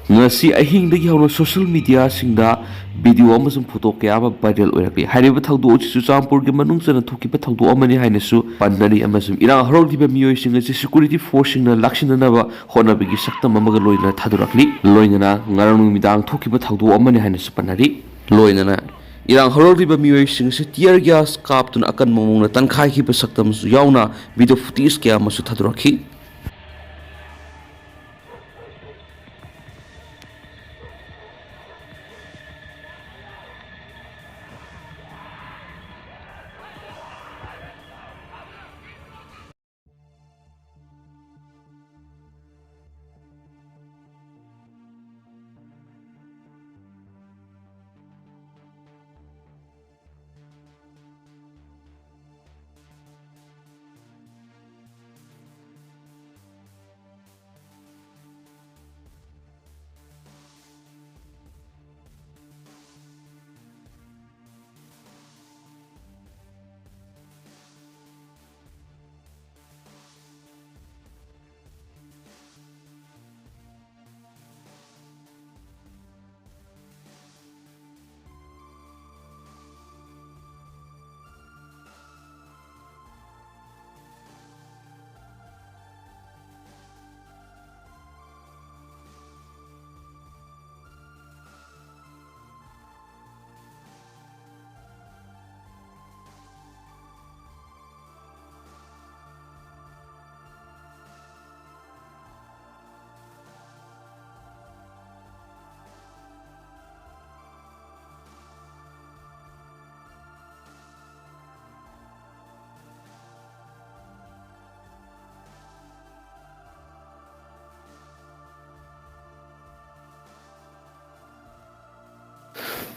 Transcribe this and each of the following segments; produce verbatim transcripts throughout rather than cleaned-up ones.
ꯉꯁꯤ ꯑꯍꯤꯡꯗꯒꯤ ꯍꯧꯅ social ꯃꯤꯗꯤꯌꯥꯁꯤꯡꯗ video ꯑꯃꯁꯨꯡ ꯐꯣꯇꯣ ꯀꯌꯥ ꯑꯃ ꯚꯥꯏꯔꯦꯜ ꯑꯣꯏꯔꯛꯂꯤ꯫ ꯍꯥꯏꯔꯤꯕ ꯊꯧꯗꯣꯛ ꯑꯁꯤ ꯆꯨꯔꯆꯥꯟꯄꯨꯔꯒꯤ ꯃꯅꯨꯡ ꯆꯟꯅ ꯊꯣꯛꯈꯤꯕ ꯊꯧꯗꯣꯛ ꯑꯃꯅꯤ ꯍꯥꯏꯅꯁꯨ ꯄꯟꯅꯔꯤ, ꯑꯃꯁꯨꯡ ꯏꯔꯥꯡ ꯍꯧꯔꯛꯂꯤꯕ ꯃꯤꯑꯣꯏꯁꯤꯡ ꯑꯁꯤ ꯁꯦꯀ꯭ꯌꯨꯔꯤꯇꯤ ꯐꯣꯔꯁꯁꯤꯡꯅ ꯂꯥꯛꯁꯤꯟꯅꯅꯕ ꯍꯣꯠꯅꯕꯒꯤ ꯁꯛꯇꯝ ꯑꯃꯒ ꯂꯣꯏꯅꯅ ꯊꯥꯗꯣꯔꯛꯂꯤ꯫ ꯂꯣꯏꯅꯅ ꯉꯔꯥꯡ ꯅꯨꯃꯤꯗꯥꯡ ꯊꯣꯛꯈꯤꯕ ꯊꯧꯗꯣꯛ ꯑꯃꯅꯤ ꯍꯥꯏꯅꯁꯨ ꯄꯟꯅꯔꯤ꯫ ꯂꯣꯏꯅꯅ ꯏꯔꯥꯡ ꯍꯧꯔꯛꯂꯤꯕ ꯃꯤꯑꯣꯏꯁꯤꯡ ꯑꯁꯤ ꯇꯤꯌꯔ ꯒ꯭ꯌꯥꯁ ꯀꯥꯞꯇꯨꯅ ꯑꯀꯟꯕ ꯃꯑꯣꯡꯗ ꯇꯟꯈꯥꯏꯈꯤꯕ ꯁꯛꯇꯝꯁꯨ ꯌꯥꯎꯅ ꯚꯤꯗꯤꯑꯣ ꯐꯨꯇꯦꯖ ꯀꯌꯥ ꯑꯃꯁꯨ ꯊꯥꯗꯣꯔꯛꯈꯤ꯫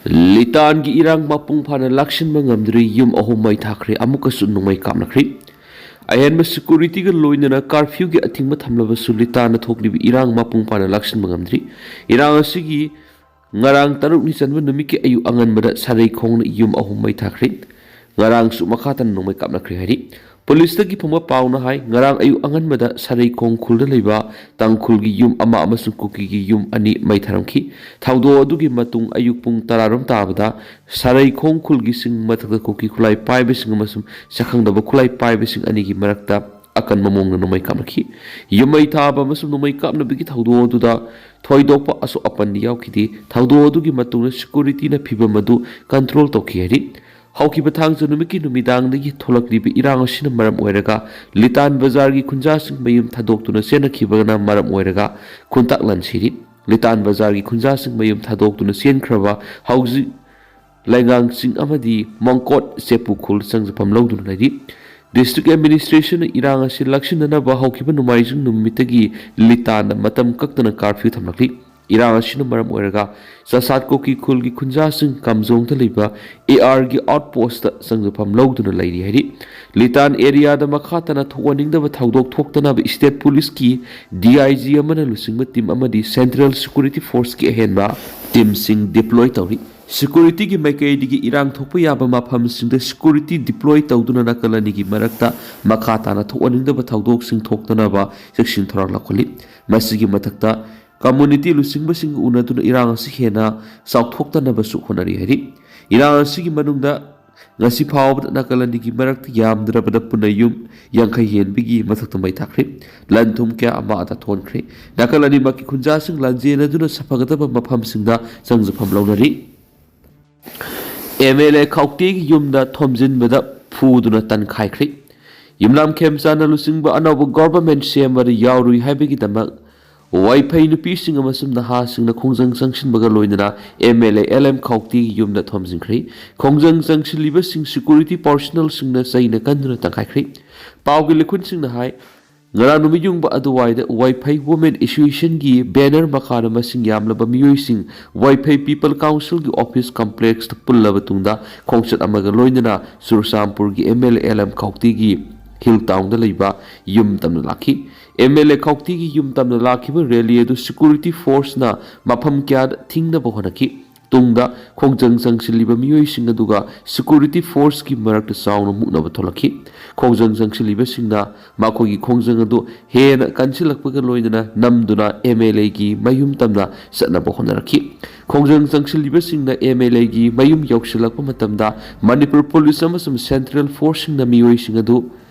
ꯂꯤꯇꯥꯟꯒꯤ ꯏꯔꯥꯡ ꯃꯄꯨꯡ ꯐꯥꯅ ꯂꯥꯛꯁꯤꯟꯕ ꯉꯝꯗ꯭ꯔꯤ, ꯌꯨꯝ ꯑꯍꯨꯝ ꯃꯩ ꯊꯥꯈ꯭ꯔꯦ, ꯑꯃꯨꯛꯀꯁꯨ ꯅꯣꯡꯃꯩ ꯀꯥꯞꯅꯈ꯭ꯔꯤ꯫ ꯑꯍꯦꯟꯕ ꯁꯦꯀ꯭ꯌꯨꯔꯤꯇꯤꯒ ꯂꯣꯏꯅꯅ ꯀꯥꯔꯐ꯭ꯌꯨꯒꯤ ꯑꯊꯤꯡꯕ ꯊꯝꯂꯕꯁꯨ ꯂꯤꯇꯥꯟꯗ ꯊꯣꯛꯂꯤꯕ ꯏꯔꯥꯡ ꯃꯄꯨꯡ ꯐꯥꯅ ꯂꯥꯛꯁꯤꯟꯕ ꯉꯝꯗ꯭ꯔꯤ꯫ ꯏꯔꯥꯡ ꯑꯁꯤꯒꯤ ꯉꯔꯥꯡ ꯇꯔꯨꯛꯅꯤ ꯆꯟꯕ ꯅꯨꯃꯤꯠꯀꯤ ꯑꯌꯨꯛ ꯑꯉꯟꯕꯗ ꯁꯥꯔꯩ ꯈꯣꯡꯅ ꯌꯨꯝ ꯑꯍꯨꯝ ꯃꯩ ꯊꯥꯈ꯭ꯔꯦ꯫ ꯉꯔꯥꯡꯁꯨ ꯃꯈꯥ ꯇꯥꯅ ꯅꯣꯡꯃꯩ ꯀꯥꯞꯅꯈ꯭ꯔꯦ ꯍꯥꯏꯔꯤ꯫ ꯄꯨꯂꯤꯁꯇꯒꯤ ꯐꯪꯕ ꯄꯥꯎꯅ ꯍꯥꯏ, ꯉꯔꯥꯡ ꯑꯌꯨꯛ ꯑꯉꯟꯕꯗ ꯁꯔꯩꯈꯣꯡ ꯈꯨꯜꯗ ꯂꯩꯕ ꯇꯥꯡꯈꯨꯜꯒꯤ ꯌꯨꯝ ꯑꯃ ꯑꯃꯁꯨꯡ ꯀꯨꯀꯤꯒꯤ ꯌꯨꯝ ꯑꯅꯤ ꯃꯩ ꯊꯥꯔꯝꯈꯤ꯫ ꯊꯧꯗꯣꯛ ꯑꯗꯨꯒꯤ ꯃꯇꯨꯡ ꯑꯌꯨꯛ ꯄꯨꯡ ꯇꯔꯥꯔꯣꯝ ꯇꯥꯕꯗ ꯁꯔꯩꯈꯣꯡ ꯈꯨꯜꯒꯤ ꯆꯤꯡ ꯃꯊꯛꯇ ꯀꯨꯀꯤ ꯈꯨꯠꯂꯥꯏ ꯄꯥꯏꯕꯁꯤꯡ ꯑꯃꯁꯨꯡ ꯁꯛꯈꯪꯗꯕ ꯈꯨꯠꯂꯥꯏ ꯄꯥꯏꯕꯁꯤꯡ ꯑꯅꯤꯒꯤ ꯃꯔꯛꯇ ꯑꯀꯟꯕ ꯃꯑꯣꯡꯗ ꯅꯣꯡꯃꯩ ꯀꯥꯞꯅꯈꯤ꯫ ꯌꯨꯝꯃꯩ ꯊꯥꯕ ꯑꯃꯁꯨꯡ ꯅꯣꯡꯃꯩ ꯀꯥꯞꯅꯕꯒꯤ ꯊꯧꯗꯣꯛ ꯑꯗꯨꯗ ꯊꯣꯏꯗꯣꯛꯄ ꯑꯁꯣꯛ ꯑꯄꯟꯗꯤ ꯌꯥꯎꯈꯤꯗꯦ꯫ ꯊꯧꯗꯣꯛ ꯑꯗꯨꯒꯤ ꯃꯇꯨꯡꯗ ꯁꯦꯀ꯭ꯌꯨꯔꯤꯇꯤꯅ ꯐꯤꯚꯝ ꯑꯗꯨ ꯀꯟꯇ꯭ꯔꯣꯜ ꯇꯧꯈꯤ ꯍꯥꯏꯔꯤ꯫ ꯍꯧꯈꯤꯕ ꯊꯥꯡꯖ ꯅꯨꯃꯤꯠꯀꯤ ꯅꯨꯃꯤꯗꯥꯡꯗꯒꯤ ꯊꯣꯛꯂꯛꯂꯤꯕ ꯏꯔꯥꯡ ꯑꯁꯤꯅ ꯃꯔꯝ ꯑꯣꯏꯔꯒ ꯂꯤꯇꯥꯟ ꯕꯖꯥꯔꯒꯤ ꯈꯨꯟꯖꯥꯁꯤꯡ ꯃꯌꯨꯝ ꯊꯥꯗꯣꯛꯇꯨꯅ ꯆꯦꯟꯅꯈꯤꯕꯅ ꯃꯔꯝ ꯑꯣꯏꯔꯒ ꯈꯨꯟꯇꯥꯛ ꯂꯥꯟꯁꯤꯔꯤ꯫ ꯂꯤꯇꯥꯟ ꯕꯖꯥꯔꯒꯤ ꯈꯨꯟꯖꯥꯁꯤꯡ ꯃꯌꯨꯝ ꯊꯥꯗꯣꯛꯇꯨꯅ ꯆꯦꯟꯈ꯭ꯔꯕ ꯍꯧꯖꯤꯛ ꯂꯩꯉꯥꯡꯁꯤꯡ ꯑꯃꯗꯤ ꯃꯪꯀꯣꯠ ꯆꯦꯄꯨ ꯈꯨꯜ ꯆꯪꯖꯐꯝ ꯂꯧꯗꯨꯅ ꯂꯩꯔꯤ꯫ ꯗꯤꯁꯇ꯭ꯔꯤꯛ ꯑꯦꯗꯃꯤꯅꯤꯁꯇ꯭ꯔꯦꯁꯟꯅ ꯏꯔꯥꯡ ꯑꯁꯤ ꯂꯥꯛꯁꯤꯟꯅꯅꯕ ꯍꯧꯈꯤꯕ ꯅꯣꯡꯃꯥꯏꯖꯤꯡ ꯅꯨꯃꯤꯠꯇꯒꯤ ꯂꯤꯇꯥꯟꯗ ꯃꯇꯝ ꯀꯛꯇꯅ ꯀꯥꯔꯐ꯭ꯌꯨ ꯊꯝꯂꯛꯂꯤ꯫ ꯏꯔꯥꯡ ꯑꯁꯤꯅ ꯃꯔꯝ ꯑꯣꯏꯔꯒ ꯆꯥꯁꯥꯠ ꯀꯣꯀꯤ ꯈꯨꯜꯒꯤ ꯈꯨꯟꯖꯥꯁꯤꯡ ꯀꯥꯝꯖꯣꯡꯗ ꯂꯩꯕ ꯑꯦ ꯑꯥꯔꯒꯤ ꯑꯥꯎꯠ ꯄꯣꯁꯇ ꯆꯪꯖꯐꯝ ꯂꯧꯗꯨꯅ ꯂꯩꯔꯤ ꯍꯥꯏꯔꯤ꯫ ꯂꯤꯇꯥꯟ ꯑꯦꯔꯤꯌꯥꯗ ꯃꯈꯥ ꯇꯥꯅ ꯊꯣꯛꯍꯟꯅꯤꯡꯗꯕ ꯊꯧꯗꯣꯛ ꯊꯣꯛꯇꯅꯕ ꯁ꯭ꯇꯦꯠ ꯄꯨꯂꯤꯁꯀꯤ ꯗꯤ ꯑꯥꯏ ꯖꯤ ꯑꯃꯅ ꯂꯨꯆꯤꯡꯕ ꯇꯤꯝ ꯑꯃꯗꯤ ꯁꯦꯟꯇ꯭ꯔꯦꯜ ꯁꯦꯀ꯭ꯌꯨꯔꯤꯇꯤ ꯐꯣꯔꯁꯀꯤ ꯑꯍꯦꯟꯕ ꯇꯤꯝꯁꯤꯡ ꯗꯤꯄ꯭ꯂꯣꯏ ꯇꯧꯔꯤ꯫ ꯁꯦꯀ꯭ꯌꯨꯔꯤꯇꯤꯒꯤ ꯃꯥꯏꯀꯩꯗꯒꯤ ꯏꯔꯥꯡ ꯊꯣꯛꯄ ꯌꯥꯕ ꯃꯐꯝꯁꯤꯡꯗ ꯁꯦꯀ꯭ꯌꯨꯔꯤꯇꯤ ꯗꯤꯄ꯭ꯂꯣꯏ ꯇꯧꯗꯨꯅ ꯅꯥꯀꯜ ꯑꯅꯤꯒꯤ ꯃꯔꯛꯇ ꯃꯈꯥ ꯇꯥꯅ ꯊꯣꯛꯍꯟꯅꯤꯡꯗꯕ ꯊꯧꯗꯣꯛꯁꯤꯡ ꯊꯣꯛꯇꯅꯕ ꯆꯦꯛꯁꯤꯟ ꯊꯧꯔꯥꯡ ꯂꯧꯈꯠꯂꯤ꯫ ꯃꯁꯤꯒꯤ ꯃꯊꯛꯇ ꯀꯝꯃꯨꯅꯤꯇꯤ ꯂꯨꯆꯤꯡꯕꯁꯤꯡꯒ ꯎꯅꯗꯨꯅ ꯏꯔꯥꯡ ꯑꯁꯤ ꯍꯦꯟꯅ ꯆꯥꯎꯊꯣꯛꯇꯅꯕꯁꯨ ꯍꯣꯠꯅꯔꯤ ꯍꯥꯏꯔꯤ꯫ ꯏꯔꯥꯡ ꯑꯁꯤꯒꯤ ꯃꯅꯨꯡꯗ ꯉꯁꯤ ꯐꯥꯎꯕꯗ ꯅꯥꯀꯜ ꯑꯅꯤꯒꯤ ꯃꯔꯛꯇ ꯌꯥꯝꯗ꯭ꯔꯕꯗ ꯄꯨꯟꯅ ꯌꯨꯝ ꯌꯥꯡꯈꯩ ꯍꯦꯟꯕꯒꯤ ꯃꯊꯛꯇ ꯃꯩ ꯊꯥꯈ꯭ꯔꯦ꯫ ꯂꯟ ꯊꯨꯝ ꯀꯌꯥ ꯑꯃ ꯑꯗ ꯊꯣꯟꯈ꯭ꯔꯦ꯫ ꯅꯥꯀꯜ ꯑꯅꯤꯃꯛꯀꯤ ꯈꯨꯟꯖꯥꯁꯤꯡ ꯂꯥꯟꯖꯦꯟꯅꯗꯨꯅ ꯁꯥꯐꯒꯗꯕ ꯃꯐꯝꯁꯤꯡꯗ ꯆꯪꯖꯐꯝ ꯂꯧꯅꯔꯤ꯫ ꯑꯦꯝ ꯑꯦꯜ ꯑꯦ ꯈꯥꯎꯇꯦꯒꯤ ꯌꯨꯝꯗ ꯊꯣꯝꯖꯤꯟꯕꯗ ꯐꯨꯗꯨꯅ ꯇꯟꯈꯥꯏꯈ꯭ꯔꯦ꯫ ꯌꯨꯝꯅꯥꯝ ꯈꯦꯝꯆꯥꯟꯅ ꯂꯨꯆꯤꯡꯕ ꯑꯅꯧꯕ ꯒꯣꯚꯔꯟꯃꯦꯟꯠ ꯁꯦꯝꯕꯗ ꯌꯥꯎꯔꯨꯏ ꯍꯥꯏꯕꯒꯤꯗꯃꯛ ꯋꯥꯏꯐꯩ ꯅꯨꯄꯤꯁꯤꯡ ꯑꯃꯁꯨꯡ ꯅꯍꯥꯁꯤꯡꯅ ꯈꯣꯡꯖꯪ ꯆꯪꯁꯤꯟꯕꯒ ꯂꯣꯏꯅꯅ M L A L M ꯈꯥꯎꯇꯦꯒꯤ ꯌꯨꯝꯗ ꯊꯣꯝꯖꯤꯟꯈ꯭ꯔꯦ꯫ ꯈꯣꯡꯖꯪ ꯆꯪꯁꯤꯜꯂꯤꯕꯁꯤꯡ ꯁꯦꯀ꯭ꯌꯨꯔꯤꯇꯤ ꯄꯥꯔꯁꯣꯅꯦꯜꯁꯤꯡꯅ ꯆꯩꯅ ꯀꯟꯗꯨꯅ ꯇꯪꯈꯥꯏꯈ꯭ꯔꯦ꯫ ꯄꯥꯎꯒꯤ ꯂꯤꯈꯨꯟꯁꯤꯡꯅ ꯍꯥꯏ, ꯉꯔꯥꯡ ꯅꯨꯃꯤꯠ ꯌꯨꯡꯕ ꯑꯗꯨꯋꯥꯏꯗ ꯋꯥꯏꯐꯩ ꯋꯨꯃꯦꯟ ꯑꯦꯁꯣꯁꯤꯌꯦꯁꯟꯒꯤ ꯕꯦꯅꯔ ꯃꯈꯥꯗ ꯃꯁꯤꯡ ꯌꯥꯝꯂꯕ ꯃꯤꯑꯣꯏꯁꯤꯡ ꯋꯥꯏꯐꯩ ꯄꯤꯄꯜ ꯀꯥꯎꯟꯁꯤꯜꯒꯤ ꯑꯣꯐꯤꯁ ꯀꯝꯄ꯭ꯂꯦꯛꯁꯇ ꯄꯨꯜꯂꯕ ꯇꯨꯡꯗ ꯈꯣꯡꯆꯠ ꯑꯃꯒ ꯂꯣꯏꯅꯅ ꯆꯨꯔꯆꯥꯟꯄꯨꯔꯒꯤ M L A L M ꯈꯥꯎꯇꯦꯒꯤ ꯍꯤꯜ ꯇꯥꯎꯟꯗ ꯂꯩꯕ ꯌꯨꯝ ꯇꯝꯅ ꯂꯥꯛꯈꯤ꯫ ꯑꯦꯝ ꯑꯦꯜ ꯑꯦ ꯈꯥꯎꯇꯦꯒꯤ ꯌꯨꯝ ꯇꯝꯅ ꯂꯥꯛꯈꯤꯕ ꯔꯦꯂꯤ ꯑꯗꯨ ꯁꯦꯀ꯭ꯌꯨꯔꯤꯇꯤ ꯐꯣꯔꯁꯅ ꯃꯐꯝ ꯀꯌꯥꯗ ꯊꯤꯡꯅꯕ ꯍꯣꯠꯅꯈꯤ꯫ ꯇꯨꯡꯗ ꯈꯣꯡꯖꯪ ꯆꯪꯁꯤꯜꯂꯤꯕ ꯃꯤꯑꯣꯏꯁꯤꯡ ꯑꯗꯨꯒ ꯁꯦꯀ꯭ꯌꯨꯔꯤꯇꯤ ꯐꯣꯔꯁꯀꯤ ꯃꯔꯛꯇ ꯆꯥꯎꯅ ꯃꯨꯛꯅꯕ ꯊꯣꯛꯂꯛꯈꯤ꯫ ꯈꯣꯡꯖꯪ ꯆꯪꯁꯤꯜꯂꯤꯕꯁꯤꯡꯅ ꯃꯈꯣꯏꯒꯤ ꯈꯣꯡꯖꯪ ꯑꯗꯨ ꯍꯦꯟꯅ ꯀꯟꯁꯤꯜꯂꯛꯄꯒ ꯂꯣꯏꯅꯅ ꯅꯝꯗꯨꯅ ꯑꯦꯝ ꯑꯦꯜ ꯑꯦꯒꯤ ꯃꯌꯨꯝ ꯇꯝꯅ ꯆꯠꯅꯕ ꯍꯣꯠꯅꯔꯛꯈꯤ꯫ ꯈꯣꯡꯖꯪ ꯆꯪꯁꯤꯜꯂꯤꯕꯁꯤꯡꯅ ꯑꯦꯝ ꯑꯦꯜ ꯑꯦꯒꯤ ꯃꯌꯨꯝ ꯌꯧꯁꯤꯜꯂꯛꯄ ꯃꯇꯝꯗ ꯃꯅꯤꯄꯨꯔ ꯄꯨꯂꯤꯁ ꯑꯃꯁꯨꯡ ꯁꯦꯟꯇ꯭ꯔꯦꯜ ꯐꯣꯔꯁꯁꯤꯡꯅ ꯃꯤꯑꯣꯏꯁꯤꯡ ꯑꯗꯨ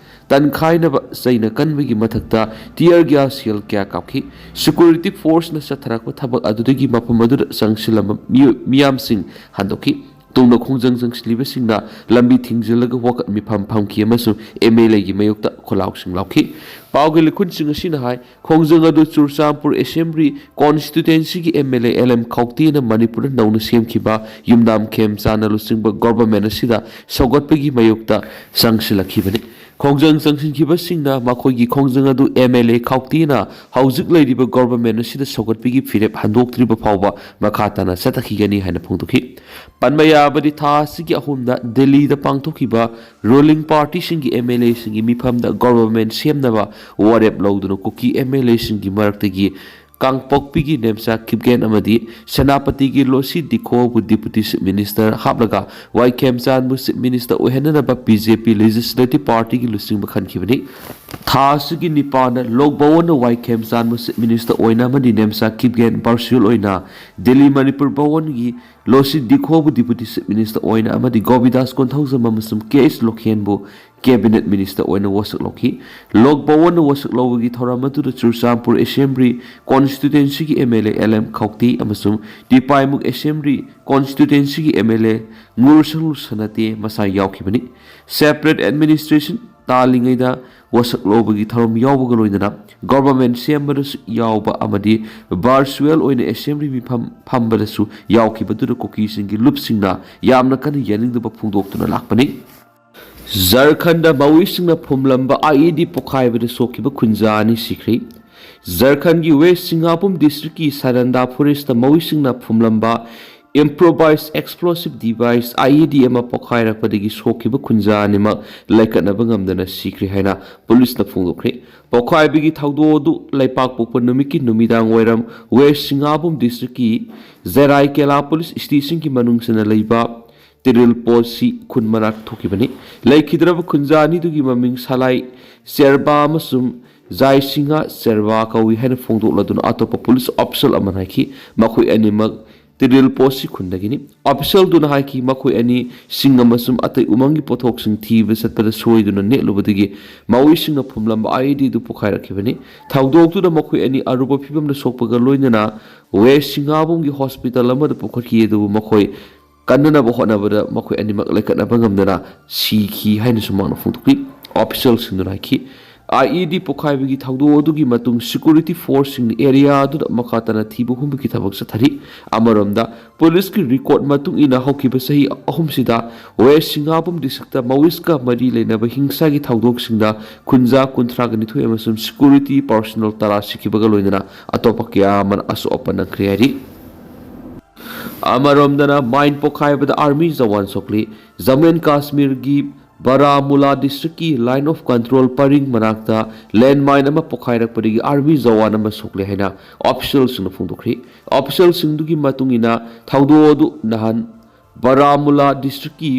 ꯇꯟꯈꯥꯏꯅꯕ ꯆꯩꯅ ꯀꯟꯕꯒꯤ ꯃꯊꯛꯇ ꯇꯤꯌꯔ ꯒ꯭ꯌꯥꯁ ꯁꯦꯜ ꯀꯌꯥ ꯀꯥꯞꯈꯤ꯫ ꯁꯦꯀ꯭ꯌꯨꯔꯤꯇꯤ ꯐꯣꯔꯁꯅ ꯆꯠꯊꯔꯛꯄ ꯊꯕꯛ ꯑꯗꯨꯗꯒꯤ ꯃꯐꯝ ꯑꯗꯨꯗ ꯆꯪꯁꯤꯜꯂꯝꯕ ꯃꯤꯑꯣꯏ-, ꯃꯤꯌꯥꯝꯁꯤꯡ ꯍꯟꯗꯣꯛꯈꯤ꯫ ꯇꯨꯡꯗ ꯈꯣꯡꯖꯪ ꯆꯪꯁꯤꯜꯂꯤꯕꯁꯤꯡꯅ ꯂꯝꯕꯤ ꯊꯤꯡꯖꯤꯜꯂꯒ ꯋꯥꯀꯠ ꯃꯤꯐꯝ ꯐꯝꯈꯤ ꯑꯃꯁꯨꯡ ꯑꯦꯝ ꯑꯦꯜ ꯑꯦꯒꯤ ꯃꯥꯌꯣꯛꯇ ꯈꯣꯜꯂꯥꯎꯁꯤꯡ ꯂꯥꯎꯈꯤ꯫ ꯄꯥꯎꯒꯤ ꯂꯤꯈꯨꯟꯁꯤꯡ ꯑꯁꯤꯅ ꯍꯥꯏ, ꯈꯣꯡꯖꯪ ꯑꯗꯨ ꯆꯨꯔꯆꯥꯟꯄꯨꯔ ꯑꯦꯁꯦꯝꯕ꯭ꯂꯤ ꯀꯣꯟꯁꯇꯤꯇ꯭ꯋꯦꯟꯁꯤꯒꯤ M L A L M ꯈꯧꯇꯦꯅ ꯃꯅꯤꯄꯨꯔꯗ ꯅꯧꯅ ꯁꯦꯝꯈꯤꯕ ꯌꯨꯝꯅꯥꯝ ꯈꯦꯝꯆꯥꯟꯅ ꯂꯨꯆꯤꯡꯕ ꯒꯣꯚꯔꯟꯃꯦꯟꯠ ꯑꯁꯤꯗ ꯁꯧꯒꯠꯄꯒꯤ ꯃꯥꯌꯣꯛꯇ ꯆꯪꯁꯤꯜꯂꯛꯈꯤꯕꯅꯤ꯫ ꯈꯣꯡꯖꯪ ꯆꯪꯁꯤꯟꯈꯤꯕꯁꯤꯡꯅ ꯃꯈꯣꯏꯒꯤ ꯈꯣꯡꯖꯪ ꯑꯗꯨ ꯑꯦꯝ ꯑꯦꯜ ꯑꯦ ꯈꯧꯇꯦꯅ ꯍꯧꯖꯤꯛ ꯂꯩꯔꯤꯕ ꯒꯣꯚꯔꯟꯃꯦꯟꯠ ꯑꯁꯤꯗ ꯁꯧꯒꯠꯄꯒꯤ ꯐꯤꯔꯦꯞ ꯍꯟꯗꯣꯛꯇ꯭ꯔꯤꯕ ꯐꯥꯎꯕ ꯃꯈꯥ ꯇꯥꯅ ꯆꯠꯊꯈꯤꯒꯅꯤ ꯍꯥꯏꯅ ꯐꯣꯡꯗꯣꯛꯈꯤ꯫ ꯄꯟꯕ ꯌꯥꯕꯗꯤ, ꯊꯥ ꯑꯁꯤꯒꯤ ꯑꯍꯨꯝꯗ ꯗꯦꯜꯂꯤꯗ ꯄꯥꯡꯊꯣꯛꯈꯤꯕ ꯔꯨꯂꯤꯡ ꯄꯥꯔꯇꯤꯁꯤꯡꯒꯤ ꯑꯦꯝ ꯑꯦꯜ ꯑꯦꯁꯤꯡꯒꯤ ꯃꯤꯐꯝꯗ ꯒꯣꯚꯔꯟꯃꯦꯟꯠ ꯁꯦꯝꯅꯕ ꯋꯥꯔꯦꯞ ꯂꯧꯗꯨꯅ ꯀꯨꯀꯤ ꯑꯦꯝ ꯑꯦꯜ ꯑꯦꯁꯤꯡꯒꯤ ꯃꯔꯛꯇꯒꯤ ꯀꯥꯡꯄꯣꯛꯄꯤꯒꯤ ꯅꯦꯝꯆꯥ ꯀꯤꯞꯒꯦꯟ ꯑꯃꯗꯤ ꯁꯦꯅꯥꯄꯇꯤꯒꯤ ꯂꯣꯁꯤ ꯗꯤꯈꯣꯕꯨ ꯗꯤꯄꯨꯇꯤ ꯆꯤꯐ ꯃꯤꯅꯤꯁꯇꯔ ꯍꯥꯞꯂꯒ ꯋꯥꯏ ꯈꯦꯝꯆꯥꯟꯕꯨ ꯆꯤꯐ ꯃꯤꯅꯤꯁꯇꯔ ꯑꯣꯏꯍꯟꯅꯅꯕ ꯕꯤ ꯖꯦ ꯄꯤ ꯂꯦꯖꯤꯁꯂꯦꯇꯤꯚ ꯄꯥꯔꯇꯤꯒꯤ ꯂꯨꯆꯤꯡꯕ ꯈꯟꯈꯤꯕꯅꯤ꯫ ꯊꯥ ꯑꯁꯤꯒꯤ ꯅꯤꯄꯥꯟꯗ ꯂꯣꯛ ꯚꯋꯟꯅ ꯋꯥꯏ ꯈꯦꯝꯆꯥꯟꯕꯨ ꯆꯤꯐ ꯃꯤꯅꯤꯁꯇꯔ ꯑꯣꯏꯅ ꯑꯃꯗꯤ ꯅꯦꯝꯆꯥ ꯀꯤꯞꯒꯦꯟ ꯚꯔꯆꯨꯑꯦꯜ ꯑꯣꯏꯅ ꯗꯤꯜꯂꯤ ꯃꯅꯤꯄꯨꯔ ꯚꯋꯟꯒꯤ ꯂꯣꯁꯤ ꯗꯤꯈꯣꯕꯨ ꯗꯤꯄꯨꯇꯤ ꯆꯤꯐ ꯃꯤꯅꯤꯁꯇꯔ ꯑꯣꯏꯅ ꯑꯃꯗꯤ ꯒꯣꯕꯤꯗꯥꯁ ꯀꯣꯟꯊꯧꯖꯝ ꯑꯃꯁꯨꯡ ꯀꯦ ꯑꯩꯆ ꯂꯣꯈꯦꯟꯕꯨ ꯀꯦꯕꯤꯅꯦꯠ ꯃꯤꯅꯤꯁꯇꯔ ꯑꯣꯏꯅ ꯋꯥꯁꯛ ꯂꯧꯈꯤ꯫ ꯂꯣꯛ ꯚꯋꯟꯅ ꯋꯥꯁꯛ ꯂꯧꯕꯒꯤ ꯊꯧꯔꯝ ꯑꯗꯨꯗ ꯆꯨꯔꯆꯥꯟꯄꯨꯔ ꯑꯦꯁꯦꯝꯕ꯭ꯂꯤ ꯀꯣꯟꯁꯇꯤꯇ꯭ꯋꯦꯟꯁꯤꯒꯤ M L A L M Khaute ꯑꯃꯁꯨꯡ ꯇꯤꯄꯥꯏꯃꯨꯛ ꯑꯦꯁꯦꯝꯕ꯭ꯂꯤ ꯀꯣꯟꯁꯇꯤꯇ꯭ꯋꯦꯟꯁꯤꯒꯤ M L A Ngursanglur Sanate ꯃꯁꯥ ꯌꯥꯎꯈꯤꯕꯅꯤ꯫ ꯁꯦꯄꯔꯦꯠ ꯑꯦꯗꯃꯤꯅꯤꯁꯇ꯭ꯔꯦꯁꯟ ꯇꯥꯜꯂꯤꯉꯩꯗ ꯋꯥꯁꯛ ꯂꯧꯕꯒꯤ ꯊꯧꯔꯝ ꯌꯥꯎꯕꯒ ꯂꯣꯏꯅꯅ ꯒꯣꯚꯔꯟꯃꯦꯟꯠ ꯁꯦꯝꯕꯗꯁꯨ ꯌꯥꯎꯕ ꯑꯃꯗꯤ ꯚꯔꯆꯨꯑꯦꯜ ꯑꯣꯏꯅ ꯑꯦꯁꯦꯝꯕ꯭ꯂꯤ ꯃꯤꯐꯝ ꯐꯝꯕꯗꯁꯨ ꯌꯥꯎꯈꯤꯕꯗꯨꯗ ꯀꯨꯀꯤꯁꯤꯡꯒꯤ ꯂꯨꯞꯁꯤꯡꯅ ꯌꯥꯝꯅ ꯀꯟꯅ ꯌꯥꯅꯤꯡꯗꯕ ꯐꯣꯡꯗꯣꯛꯇꯨꯅ ꯂꯥꯛꯄꯅꯤ꯫ ꯖꯔꯈꯟꯗ ꯃꯧꯏꯁꯤꯡꯅ ꯐꯨꯝꯂꯝꯕ ꯑꯥꯏ ꯏ ꯗꯤ ꯄꯣꯈꯥꯏꯕꯗ ꯁꯣꯛꯈꯤꯕ ꯈꯨꯟꯖꯥ ꯑꯅꯤ ꯁꯤꯈ꯭ꯔꯦ꯫ ꯖꯔꯈꯟꯒꯤ ꯋꯦꯁ ꯁꯤꯡꯍꯥꯕꯨꯝ ꯗꯤꯁꯇ꯭ꯔꯤꯛꯀꯤ ꯁꯥꯔꯟꯗꯥ forest ꯃꯧꯏꯁꯤꯡꯅ ꯐꯨꯝꯂꯝꯕ Improvised explosive device, I E D, ꯑꯃ ꯄꯣꯈꯥꯏꯔꯛꯄꯗꯒꯤ ꯁꯣꯛꯈꯤꯕ ꯈꯨꯟꯖꯥ ꯑꯅꯤꯃꯛ ꯂꯥꯏꯀꯠꯅꯕ ꯉꯝꯗꯅ ꯁꯤꯈ꯭ꯔꯦ ꯍꯥꯏꯅ ꯄꯨꯂꯤꯁꯅ ꯐꯣꯡꯗꯣꯛꯈ꯭ꯔꯦ꯫ ꯄꯣꯈꯥꯏꯕꯒꯤ ꯊꯧꯗꯣꯛ ꯑꯗꯨ ꯂꯩꯄꯥꯛꯄꯣꯛꯄ ꯅꯨꯃꯤꯠꯀꯤ ꯅꯨꯃꯤꯗꯥꯡ ꯋꯥꯏꯔꯝ ꯋꯦꯁ ꯁꯤꯡꯍꯥꯕꯨꯝ ꯗꯤꯁꯇ꯭ꯔꯤꯛꯀꯤ ꯖꯦꯔꯥꯏ ꯀꯦꯂꯥ ꯄꯨꯂꯤꯁ ꯁ꯭ꯇꯦꯁꯟꯒꯤ ꯃꯅꯨꯡ ꯆꯟꯅ ꯂꯩꯕ ꯇꯤꯔꯤꯜ ꯄꯣꯁꯤ ꯈꯨꯟ ꯃꯅꯥꯛ ꯊꯣꯛꯈꯤꯕꯅꯤ꯫ ꯂꯩꯈꯤꯗ꯭ꯔꯕ ꯈꯨꯟꯖꯥ ꯑꯅꯤꯗꯨꯒꯤ ꯃꯃꯤꯡ ꯁꯂꯥꯏ ꯆꯦꯔꯕꯥ ꯑꯃꯁꯨꯡ ꯖꯥꯏ ꯁꯤꯡꯍ ꯆꯦꯔꯕꯥ ꯀꯧꯏ ꯍꯥꯏꯅ ꯐꯣꯡꯗꯣꯛꯂꯗꯨꯅ ꯑꯇꯣꯞꯄ ꯄꯨꯂꯤꯁ ꯑꯣꯐꯤꯁꯦꯜ ꯑꯃꯅ ꯍꯥꯏꯈꯤ, ꯃꯈꯣꯏ ꯑꯅꯤꯃꯛ ꯇꯤꯔꯤꯜ ꯄꯣꯁꯤ ꯈꯨꯟꯗꯒꯤꯅꯤ꯫ ꯑꯣꯐꯤꯁꯦꯜꯗꯨꯅ ꯍꯥꯏꯈꯤ, ꯃꯈꯣꯏ ꯑꯅꯤ ꯁꯤꯡ ꯑꯃꯁꯨꯡ ꯑꯇꯩ ꯎꯃꯪꯒꯤ ꯄꯣꯠꯊꯣꯛꯁꯤꯡ ꯊꯤꯕ ꯆꯠꯄꯗ ꯁꯣꯏꯗꯨꯅ ꯅꯦꯠꯂꯨꯕꯗꯒꯤ ꯃꯥꯑꯣꯏꯁꯤꯡꯅ ꯐꯨꯝꯂꯝꯕ I E D ꯑꯗꯨ ꯄꯣꯈꯥꯏꯔꯛꯈꯤꯕꯅꯤ꯫ ꯊꯧꯗꯣꯛꯇꯨꯗ ꯃꯈꯣꯏ ꯑꯅꯤ ꯑꯔꯨꯕ ꯐꯤꯕꯝꯗ ꯁꯣꯛꯄꯒ ꯂꯣꯏꯅꯅ ꯋꯦꯁ ꯁꯤꯡꯍꯥꯕꯨꯝꯒꯤ ꯍꯣꯁꯄꯤꯇꯥꯜ ꯑꯃꯗ ꯄꯨꯈꯠꯈꯤ, ꯑꯗꯨꯕꯨ ꯃꯈꯣꯏ ꯀꯟꯅꯅꯕ ꯍꯣꯠꯅꯕꯗ ꯃꯈꯣꯏ ꯑꯅꯤꯃꯛ ꯂꯩꯈꯠꯅꯕ ꯉꯝꯗꯅ ꯁꯤꯈꯤ ꯍꯥꯏꯅꯁꯨ ꯃꯍꯥꯛꯅ ꯐꯣꯡꯗꯣꯛꯂꯤ꯫ ꯑꯣꯐꯤꯁꯦꯜꯁꯤꯡꯗꯨꯅ ꯍꯥꯏꯈꯤ, I E D ꯄꯣꯈꯥꯏꯕꯒꯤ ꯊꯧꯗꯣꯛ ꯑꯗꯨꯒꯤ ꯃꯇꯨꯡ ꯁꯦꯀ꯭ꯌꯨꯔꯤꯇꯤ ꯐꯣꯔꯁꯁꯤꯡꯅ ꯑꯦꯔꯤꯌꯥ ꯑꯗꯨꯗ ꯃꯈꯥ ꯇꯥꯅ ꯊꯤꯕ ꯍꯨꯝꯕꯒꯤ ꯊꯕꯛ ꯆꯠꯊꯔꯤ꯫ ꯑꯃꯔꯣꯝꯗ, ꯄꯨꯂꯤꯁꯀꯤ ꯔꯦꯀꯣꯔꯗ ꯃꯇꯨꯡ ꯏꯟꯅ ꯍꯧꯈꯤꯕ ꯆꯍꯤ ꯑꯍꯨꯝꯁꯤꯗ ꯋꯦꯁ ꯁꯤꯡꯍꯥꯕꯨꯝ ꯗꯤꯁꯇ꯭ꯔꯤꯛꯇ ꯃꯥꯑꯣꯏꯁꯀ ꯃꯔꯤ ꯂꯩꯅꯕ ꯍꯤꯡꯁꯥꯒꯤ ꯊꯧꯗꯣꯛꯁꯤꯡꯗ ꯈꯨꯟꯖꯥ ꯀꯨꯟꯊ꯭ꯔꯥꯒ ꯅꯤꯊꯣꯏ ꯑꯃꯁꯨꯡ ꯁꯦꯀ꯭ꯌꯨꯔꯤꯇꯤ ꯄꯥꯔꯁꯣꯅꯦꯜ ꯇꯔꯥ ꯁꯤꯈꯤꯕꯒ ꯂꯣꯏꯅꯅ ꯑꯇꯣꯞꯄ ꯀꯌꯥ ꯑꯃꯅ ꯑꯁꯣꯛ ꯑꯄꯟ ꯅꯪꯈ꯭ꯔꯦ ꯍꯥꯏꯔꯤ꯫ ꯑꯃꯔꯣꯝꯗꯅ, mind ꯄꯣꯈꯥꯏꯕꯗ army Jawan ꯁꯣꯛꯂꯤ꯫ Jammu and ꯀꯥꯁꯃꯤꯔꯒꯤ Baramulla ꯗꯤꯁꯇ꯭ꯔꯤꯛꯀꯤ ꯂꯥꯏꯟ ꯑꯣꯐ ꯀꯟꯇ꯭ꯔꯣꯜ ꯄꯔꯤꯡ ꯃꯅꯥꯛꯇ ꯂꯦꯟꯃꯥꯏꯟ ꯑꯃ ꯄꯣꯈꯥꯏꯔꯛꯄꯗꯒꯤ ꯑꯥꯔꯃꯤ ꯖꯋꯥꯟ ꯑꯃ ꯁꯣꯛꯂꯦ ꯍꯥꯏꯅ ꯑꯣꯐꯤꯁꯦꯜꯁꯤꯡꯅ ꯐꯣꯡꯗꯣꯛꯈ꯭ꯔꯤ꯫ ꯑꯣꯐꯤꯁꯦꯜꯁꯤꯡꯗꯨꯒꯤ ꯃꯇꯨꯡ ꯏꯟꯅ, ꯊꯧꯗꯣꯛ ꯑꯗꯨ ꯅꯍꯥꯟ ꯕꯥꯔꯥꯃꯨꯂꯥ ꯗꯤꯁꯇ꯭ꯔꯤꯛꯀꯤ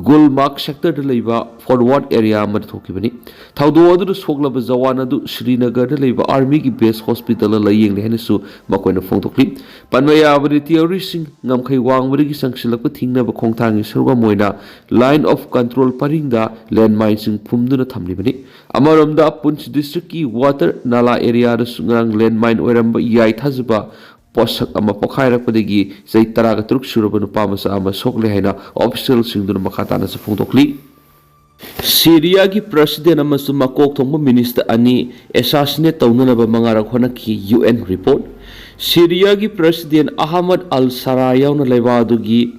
ꯒꯨꯜꯃꯥꯔꯒ ꯁꯦꯛꯇꯔꯗ ꯂꯩꯕ ꯐꯣꯔꯋꯥꯔꯗ ꯑꯦꯔꯤꯌꯥ ꯑꯃꯗ ꯊꯣꯛꯈꯤꯕꯅꯤ꯫ ꯊꯧꯗꯣꯛ ꯑꯗꯨꯗ ꯁꯣꯛꯂꯕ ꯖꯋꯥꯟ ꯑꯗꯨ ꯁ꯭ꯔꯤꯅꯒꯔꯗ ꯂꯩꯕ ꯑꯥꯔꯃꯤꯒꯤ ꯕꯦꯁ ꯍꯣꯁꯄꯤꯇꯥꯜꯗ ꯂꯥꯌꯦꯡꯂꯤ ꯍꯥꯏꯅꯁꯨ ꯃꯈꯣꯏꯅ ꯐꯣꯡꯗꯣꯛꯂꯤ꯫ ꯄꯟꯕ ꯌꯥꯕꯗꯤ, ꯇꯦꯔꯣꯔꯤꯁ꯭ꯠꯁꯤꯡ ꯉꯝꯈꯩ ꯋꯥꯡꯕꯗꯒꯤ ꯆꯪꯁꯤꯜꯂꯛꯄ ꯊꯤꯡꯅꯕ ꯈꯣꯡꯊꯥꯡꯒꯤ ꯁꯔꯨꯛ ꯑꯃ ꯑꯣꯏꯅ ꯂꯥꯏꯟ ꯑꯣꯐ ꯀꯟꯇ꯭ꯔꯣꯜ ꯄꯔꯤꯡꯗ ꯂꯦꯟꯃꯥꯏꯟꯁꯤꯡ ꯐꯨꯝꯗꯨꯅ ꯊꯝꯂꯤꯕꯅꯤ꯫ ꯑꯃꯔꯣꯝꯗ, ꯄꯨꯟꯆ ꯗꯤꯁꯇ꯭ꯔꯤꯛꯀꯤ ꯋꯥꯇꯔ ꯅꯥꯂꯥ ꯑꯦꯔꯤꯌꯥꯗꯁꯨ ꯉꯔꯥꯡ ꯂꯦꯟꯃꯥꯏꯟ ꯑꯣꯏꯔꯝꯕ ꯌꯥꯏ ꯊꯥꯖꯕ ꯄꯣꯠꯁꯛ ꯑꯃ ꯄꯣꯈꯥꯏꯔꯛꯄꯗꯒꯤ ꯆꯍꯤ ꯇꯔꯥꯒ ꯇꯔꯨꯛ ꯁꯨꯔꯕ ꯅꯨꯄꯥ ꯃꯆꯥ ꯑꯃ ꯁꯣꯛꯂꯦ ꯍꯥꯏꯅ ꯑꯣꯐꯤꯁꯦꯜꯁꯤꯡꯗꯨꯅ ꯃꯈꯥ ꯇꯥꯅꯁꯨ ꯐꯣꯡꯗꯣꯛꯂꯤ꯫ ꯁꯤꯔꯤꯌꯥꯒꯤ ꯄ꯭ꯔꯁꯤꯗꯦꯟ ꯑꯃꯁꯨꯡ ꯃꯀꯣꯛ ꯊꯣꯡꯕ ꯃꯤꯅꯤꯁꯇꯔ ꯑꯅꯤ ꯑꯦꯁꯥꯁꯤꯅꯦꯠ ꯇꯧꯅꯅꯕ ꯃꯉꯥꯔꯛ ꯍꯣꯠꯅꯈꯤ, U N report. ꯁꯤꯔꯤꯌꯥꯒꯤ president Ahmad ꯑꯜ ꯁꯔꯥ ꯌꯥꯎꯅ ꯂꯩꯕꯥꯛ ꯑꯗꯨꯒꯤ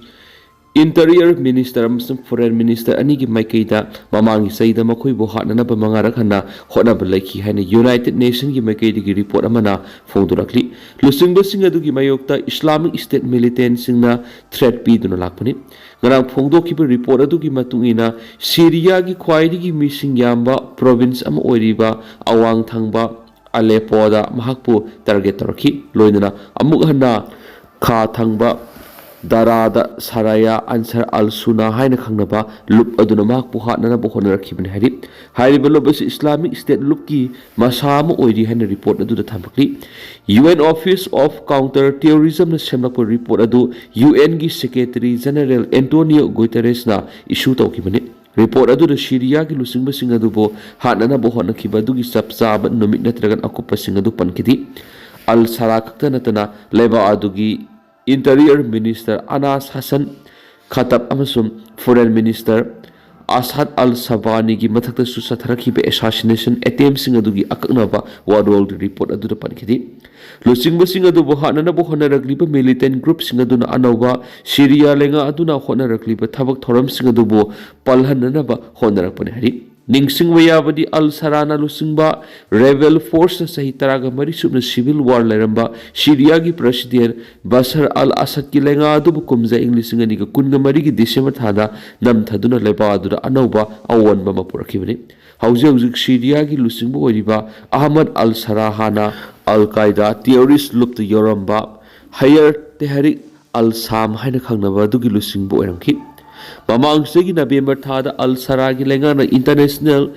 Interior Minister ꯑꯃꯁꯨꯡ Foreign Minister ꯑꯅꯤꯒꯤ ꯃꯥꯏꯀꯩꯗ ꯃꯃꯥꯡꯒꯤ ꯆꯍꯤꯗ ꯃꯈꯣꯏꯕꯨ ꯍꯥꯠꯅꯅꯕ ꯃꯉꯥꯔꯛ ꯍꯟꯅ ꯍꯣꯠꯅꯕ ꯂꯩꯈꯤ ꯍꯥꯏꯅ United Nationꯒꯤ ꯃꯥꯏꯀꯩꯗꯒꯤ report ꯑꯃꯅ ꯐꯣꯡꯗꯣꯔꯛꯂꯤ꯫ ꯂꯨꯆꯤꯡꯕꯁꯤꯡ ꯑꯗꯨꯒꯤ ꯃꯥꯌꯣꯛꯇ Islamic State militantꯁꯤꯡꯅ threat ꯄꯤꯗꯨꯅ ꯂꯥꯛꯄꯅꯤ꯫ ꯉꯔꯥꯡ ꯐꯣꯡꯗꯣꯛꯈꯤꯕ report ꯑꯗꯨꯒꯤ ꯃꯇꯨꯡ ꯏꯟꯅ, ꯁꯤꯔꯤꯌꯥꯒꯤ ꯈ꯭ꯋꯥꯏꯗꯒꯤ ꯃꯤꯁꯤꯡ ꯌꯥꯝꯕ province ꯑꯃ ꯑꯣꯏꯔꯤꯕ ꯑꯋꯥꯡ ꯊꯪꯕ ꯑꯂꯦꯄꯣꯗ ꯃꯍꯥꯛꯄꯨ target ꯇꯧꯔꯛꯈꯤ꯫ ꯂꯣꯏꯅꯅ ꯑꯃꯨꯛ ꯍꯟꯅ ꯈꯥ ꯊꯪꯕ ꯗꯔꯥꯗ ꯁꯔꯥꯌꯥ ꯑꯟꯁꯔ ꯑꯜ ꯁꯨꯅꯥ ꯍꯥꯏꯅ ꯈꯪꯅꯕ ꯂꯨꯞ ꯑꯗꯨꯅ ꯃꯍꯥꯛꯄꯨ ꯍꯥꯠꯅꯅꯕ ꯍꯣꯠꯅꯔꯛꯈꯤꯕꯅꯤ ꯍꯥꯏꯔꯤ꯫ ꯍꯥꯏꯔꯤꯕ ꯂꯨꯞ ꯑꯁꯤ Islamic State ꯂꯨꯞꯀꯤ ꯃꯁꯥ ꯑꯃ ꯑꯣꯏꯔꯤ ꯍꯥꯏꯅ report ꯑꯗꯨꯗ ꯊꯝꯂꯛꯂꯤ꯫ UN Office of Counter Terrorismꯅ ꯁꯦꯝꯂꯛꯄ report ꯑꯗꯨ UNꯒꯤ Secretary General Antonio Guterresꯅ issue ꯇꯧꯈꯤꯕꯅꯤ꯫ Report ꯑꯗꯨꯗ ꯁꯤꯔꯤꯌꯥꯒꯤ ꯂꯨꯆꯤꯡꯕꯁꯤꯡ ꯑꯗꯨꯕꯨ ꯍꯥꯠꯅꯅꯕ ꯍꯣꯠꯅꯈꯤꯕ ꯑꯗꯨꯒꯤ ꯆꯞ ꯆꯥꯕ ꯅꯨꯃꯤꯠ ꯅꯠꯇ꯭ꯔꯒ ꯑꯀꯨꯞꯄꯁꯤꯡ ꯑꯗꯨ ꯄꯟꯈꯤꯗꯦ꯫ ꯑꯜ ꯁꯔꯥ ꯈꯛꯇ ꯅꯠꯇꯅ ꯂꯩꯕꯥꯛ ꯑꯗꯨꯒꯤ Interior Minister ꯑꯅꯥꯁ ꯍꯁꯟ ꯈꯇꯕ ꯑꯃꯁꯨꯡ Foreign Minister ꯑꯁꯥꯗ ꯑꯜ ꯁꯕꯥꯅꯤꯒꯤ ꯃꯊꯛꯇꯁꯨ ꯆꯠꯊꯔꯛꯈꯤꯕ assassination attemptꯁꯤꯡ ꯑꯗꯨꯒꯤ ꯑꯀꯛꯅꯕ ꯋꯥꯔꯣꯜꯒꯤ report ꯑꯗꯨꯗ ꯄꯟꯈꯤꯗꯦ꯫ ꯂꯨꯆꯤꯡꯕꯁꯤꯡ ꯑꯗꯨꯕꯨ ꯍꯥꯠꯅꯅꯕ ꯍꯣꯠꯅꯔꯛꯂꯤꯕ militant groupꯁꯤꯡ ꯑꯗꯨꯅ ꯑꯅꯧꯕ ꯁꯤꯔꯤꯌꯥ ꯂꯩꯉꯥꯛ ꯑꯗꯨꯅ ꯍꯣꯠꯅꯔꯛꯂꯤꯕ ꯊꯕꯛ ꯊꯧꯔꯝꯁꯤꯡ ꯑꯗꯨꯕꯨ ꯄꯜꯍꯟꯅꯅꯕ ꯍꯣꯠꯅꯔꯛꯄꯅꯤ ꯍꯥꯏꯔꯤ꯫ ꯅꯤꯡꯁꯤꯡꯕ ꯌꯥꯕꯗꯤ, ꯑꯜ ꯁꯔꯥꯅ ꯂꯨꯆꯤꯡꯕ rebel forceꯅ ꯆꯍꯤ ꯇꯔꯥꯒ ꯃꯔꯤ ꯁꯨꯞꯅ civil war ꯂꯩꯔꯝꯕ ꯁꯤꯔꯤꯌꯥꯒꯤ President ꯕꯁꯔ ꯑꯜ ꯑꯁꯗꯀꯤ ꯂꯩꯉꯥꯛ ꯑꯗꯨꯕꯨ ꯀꯨꯝꯖꯥ ꯏꯪ ꯂꯤꯁꯤꯡ ꯑꯅꯤꯒ ꯀꯨꯟꯒ ꯃꯔꯤꯒꯤ December ꯊꯥꯗ ꯅꯝꯊꯗꯨꯅ ꯂꯩꯕꯥꯛ ꯑꯗꯨꯗ ꯑꯅꯧꯕ ꯑꯑꯣꯟꯕ ꯑꯃ ꯄꯨꯔꯛꯈꯤꯕꯅꯤ꯫ ꯍꯧꯖꯤꯛ ꯍꯧꯖꯤꯛ ꯁꯤꯔꯤꯌꯥꯒꯤ ꯂꯨꯆꯤꯡꯕ ꯑꯣꯏꯔꯤꯕ ꯑꯍꯃꯗ ꯑꯜ ꯁꯔꯥ ꯍꯥꯟꯅ ꯑꯜ ꯀꯥꯏꯗꯥ terrorist ꯂꯨꯞꯇ ꯌꯥꯎꯔꯝꯕ ꯍꯌꯔ ꯇꯦꯍꯔꯤꯛ ꯑꯜ ꯁꯥꯝ ꯍꯥꯏꯅ ꯈꯪꯅꯕ ꯑꯗꯨꯒꯤ ꯂꯨꯆꯤꯡꯕ ꯑꯣꯏꯔꯝꯈꯤ꯫ ꯃꯃꯥꯡ ꯆꯍꯤꯒꯤ November ꯊꯥꯗ ꯑꯜ ꯁꯔꯥꯒꯤ ꯂꯩꯉꯥꯛꯅ international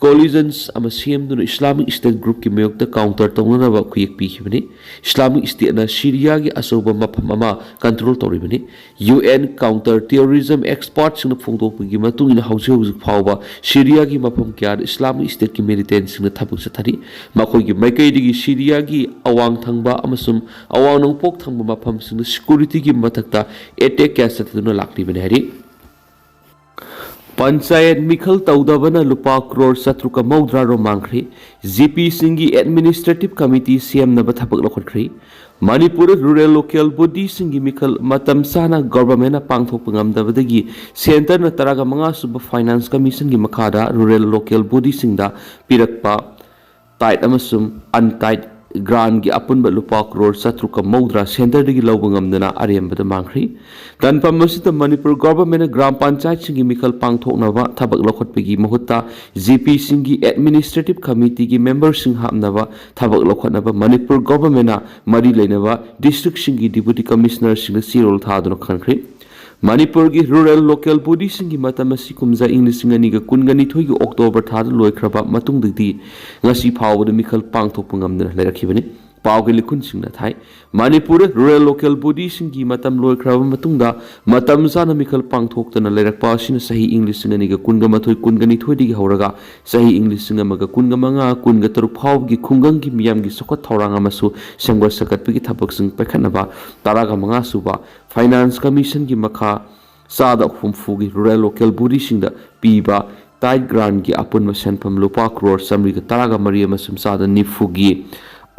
coalitions ꯑꯃ ꯁꯦꯝꯗꯨꯅ Islamic State groupꯀꯤ ꯃꯥꯌꯣꯛꯇ counter ꯇꯧꯅꯅꯕ ꯈꯨꯌꯦꯛ ꯄꯤꯈꯤꯕꯅꯤ꯫ Islamic Stateꯅ ꯁꯤꯔꯤꯌꯥꯒꯤ ꯑꯆꯧꯕ ꯃꯐꯝ ꯑꯃ control ꯇꯧꯔꯤꯕꯅꯤ꯫ UN counter terrorism expertꯁꯤꯡꯅ ꯐꯣꯡꯗꯣꯛꯄꯒꯤ ꯃꯇꯨꯡ ꯏꯟꯅ, ꯍꯧꯖꯤꯛ ꯍꯧꯖꯤꯛ ꯐꯥꯎꯕ ꯁꯤꯔꯤꯌꯥꯒꯤ ꯃꯐꯝ ꯀꯌꯥꯗ Islamic Stateꯀꯤ militantꯁꯤꯡꯅ ꯊꯕꯛ ꯆꯠꯊꯔꯤ꯫ ꯃꯈꯣꯏꯒꯤ ꯃꯥꯏꯀꯩꯗꯒꯤ ꯁꯤꯔꯤꯌꯥꯒꯤ ꯑꯋꯥꯡ ꯊꯪꯕ ꯑꯃꯁꯨꯡ ꯑꯋꯥꯡ ꯅꯣꯡꯄꯣꯛ ꯊꯪꯕ ꯃꯐꯝꯁꯤꯡꯗ securityꯒꯤ ꯃꯊꯛꯇ attack ꯀꯌꯥ ꯆꯠꯊꯗꯨꯅ ꯂꯥꯛꯂꯤꯕꯅꯤ ꯍꯥꯏꯔꯤ꯫ ꯄꯟꯆꯥꯌꯠ ꯃꯤꯈꯜ ꯇꯧꯗꯕꯅ ꯂꯨꯄꯥ crore ꯆꯥꯇ꯭ꯔꯨꯛꯀ ꯃꯧꯗ꯭ꯔꯥ ꯔꯣꯝ ꯃꯥꯡꯈ꯭ꯔꯦ꯫ GPꯁꯤꯡꯒꯤ administrative committee ꯁꯦꯝꯅꯕ ꯊꯕꯛ ꯂꯧꯈꯠꯈ꯭ꯔꯦ꯫ ꯃꯅꯤꯄꯨꯔꯗ ꯔꯨꯔꯦꯜ ꯂꯣꯀꯦꯜ ꯕꯣꯗꯤꯁꯤꯡꯒꯤ ꯃꯤꯈꯜ ꯃꯇꯝ ꯆꯥꯅ ꯒꯣꯚꯔꯟꯃꯦꯟꯅ ꯄꯥꯡꯊꯣꯛꯄ ꯉꯝꯗꯕꯗꯒꯤ ꯁꯦꯟꯇꯔꯅ ꯇꯔꯥꯒ ꯃꯉꯥ ꯁꯨꯕ ꯐꯥꯏꯅꯥꯟꯁ ꯀꯃꯤꯁꯟꯒꯤ ꯃꯈꯥꯗ ꯔꯨꯔꯦꯜ ꯂꯣꯀꯦꯜ ꯕꯣꯗꯤꯁꯤꯡꯗ ꯄꯤꯔꯛꯄ ꯇꯥꯏꯠ ꯑꯃꯁꯨꯡ ꯑꯟꯇꯥꯏꯠ ꯒ꯭ꯔꯥꯟꯒꯤ ꯑꯄꯨꯟꯕ ꯂꯨꯄꯥ ꯀ꯭ꯔꯣꯔ ꯆꯥꯇ꯭ꯔꯨꯛꯀ ꯃꯧꯗ꯭ꯔꯥ ꯁꯦꯟꯇꯔꯗꯒꯤ ꯂꯧꯕ ꯉꯝꯗꯅ ꯑꯔꯦꯝꯕꯗ ꯃꯥꯡꯈ꯭ꯔꯤ꯫ ꯇꯥꯟꯐꯝ ꯑꯁꯤꯗ ꯃꯅꯤꯄꯨꯔ ꯒꯣꯚꯔꯟꯃꯦꯟꯅ ꯒ꯭ꯔꯥꯝ ꯄꯟꯆꯥꯌꯠꯁꯤꯡꯒꯤ ꯃꯤꯈꯜ ꯄꯥꯡꯊꯣꯛꯅꯕ ꯊꯕꯛ ꯂꯧꯈꯠꯄꯒꯤ ꯃꯍꯨꯠꯇ ꯖꯤ ꯄꯤꯁꯤꯡꯒꯤ ꯑꯦꯗꯃꯤꯅꯤꯁꯇ꯭ꯔꯦꯇꯤꯚ ꯀꯃꯤꯇꯤꯒꯤ ꯃꯦꯝꯕꯔꯁꯤꯡ ꯍꯥꯞꯅꯕ ꯊꯕꯛ ꯂꯧꯈꯠꯅꯕ ꯃꯅꯤꯄꯨꯔ ꯒꯣꯚꯔꯟꯃꯦꯟꯅ ꯃꯔꯤ ꯂꯩꯅꯕ ꯗꯤꯁꯇ꯭ꯔꯤꯛꯁꯤꯡꯒꯤ ꯗꯤꯄꯨꯇꯤ ꯀꯃꯤꯁꯅꯔꯁꯤꯡꯗ ꯆꯦꯔꯣꯜ ꯊꯥꯗꯨꯅ ꯈꯟꯈ꯭ꯔꯤ꯫ ꯃꯅꯤꯄꯨꯔꯒꯤ ꯔꯨꯔꯦꯜ ꯂꯣꯀꯦꯜ ꯕꯣꯗꯤꯁꯤꯡꯒꯤ ꯃꯇꯝ ꯑꯁꯤ ꯀꯨꯝꯖꯥ ꯏꯪ ꯂꯤꯁꯤꯡ ꯑꯅꯤꯒ ꯀꯨꯟꯒ ꯅꯤꯊꯣꯏꯒꯤ ꯑꯣꯛꯇꯣꯕꯔ ꯊꯥꯗ ꯂꯣꯏꯈ꯭ꯔꯕ ꯃꯇꯨꯡꯗꯒꯤ ꯉꯁꯤ ꯐꯥꯎꯕꯗ ꯃꯤꯈꯜ ꯄꯥꯡꯊꯣꯛꯄ ꯉꯝꯗꯅ ꯂꯩꯔꯛꯈꯤꯕꯅꯤ꯫ ꯄꯥꯎꯒꯤ ꯂꯤꯈꯨꯟꯁꯤꯡꯅ ꯊꯥꯏ, ꯃꯅꯤꯄꯨꯔꯗ ꯔꯨꯔꯦꯜ ꯂꯣꯀꯦꯜ ꯕꯣꯗꯤꯁꯤꯡꯒꯤ ꯃꯇꯝ ꯂꯣꯏꯈ꯭ꯔꯕ ꯃꯇꯨꯡꯗ ꯃꯇꯝ ꯆꯥꯅ ꯃꯤꯈꯜ ꯄꯥꯡꯊꯣꯛꯇꯅ ꯂꯩꯔꯛꯄ ꯑꯁꯤꯅ ꯆꯍꯤ ꯏꯪ ꯂꯤꯁꯤꯡ ꯑꯅꯤꯒ ꯀꯨꯟꯒ ꯃꯥꯊꯣꯏ ꯀꯨꯟꯒ ꯅꯤꯊꯣꯏꯗꯒꯤ ꯍꯧꯔꯒ ꯆꯍꯤ ꯏꯪ ꯂꯤꯁꯤꯡ ꯑꯃꯒ ꯀꯨꯟꯒ ꯃꯉꯥ ꯀꯨꯟꯒ ꯇꯔꯨꯛ ꯐꯥꯎꯕꯒꯤ ꯈꯨꯡꯒꯪꯒꯤ ꯃꯤꯌꯥꯝꯒꯤ ꯆꯥꯎꯈꯠ ꯊꯧꯔꯥꯡ ꯑꯃꯁꯨ ꯁꯦꯝꯒꯠ ꯁꯥꯒꯠꯄꯒꯤ ꯊꯕꯛꯁꯤꯡ ꯄꯥꯏꯈꯠꯅꯕ ꯇꯔꯥꯒ ꯃꯉꯥ ꯁꯨꯕ ꯐꯥꯏꯅꯥꯟꯁ ꯀꯃꯤꯁꯟꯒꯤ ꯃꯈꯥ ꯆꯥꯗ ꯍꯨꯝꯐꯨꯒꯤ ꯔꯨꯔꯦꯜ ꯂꯣꯀꯦꯜ ꯕꯣꯗꯤꯁꯤꯡꯗ ꯄꯤꯕ ꯇꯥꯏꯠ ꯒ꯭ꯔꯥꯟꯒꯤ ꯑꯄꯨꯟꯕ ꯁꯦꯟꯐꯝ ꯂꯨꯄꯥ ꯀ꯭ꯔꯣꯔ ꯆꯥꯃꯔꯤꯒ ꯇꯔꯥꯒ ꯃꯔꯤ ꯑꯃꯁꯨꯡ ꯆꯥꯗ ꯅꯤꯐꯨꯒꯤ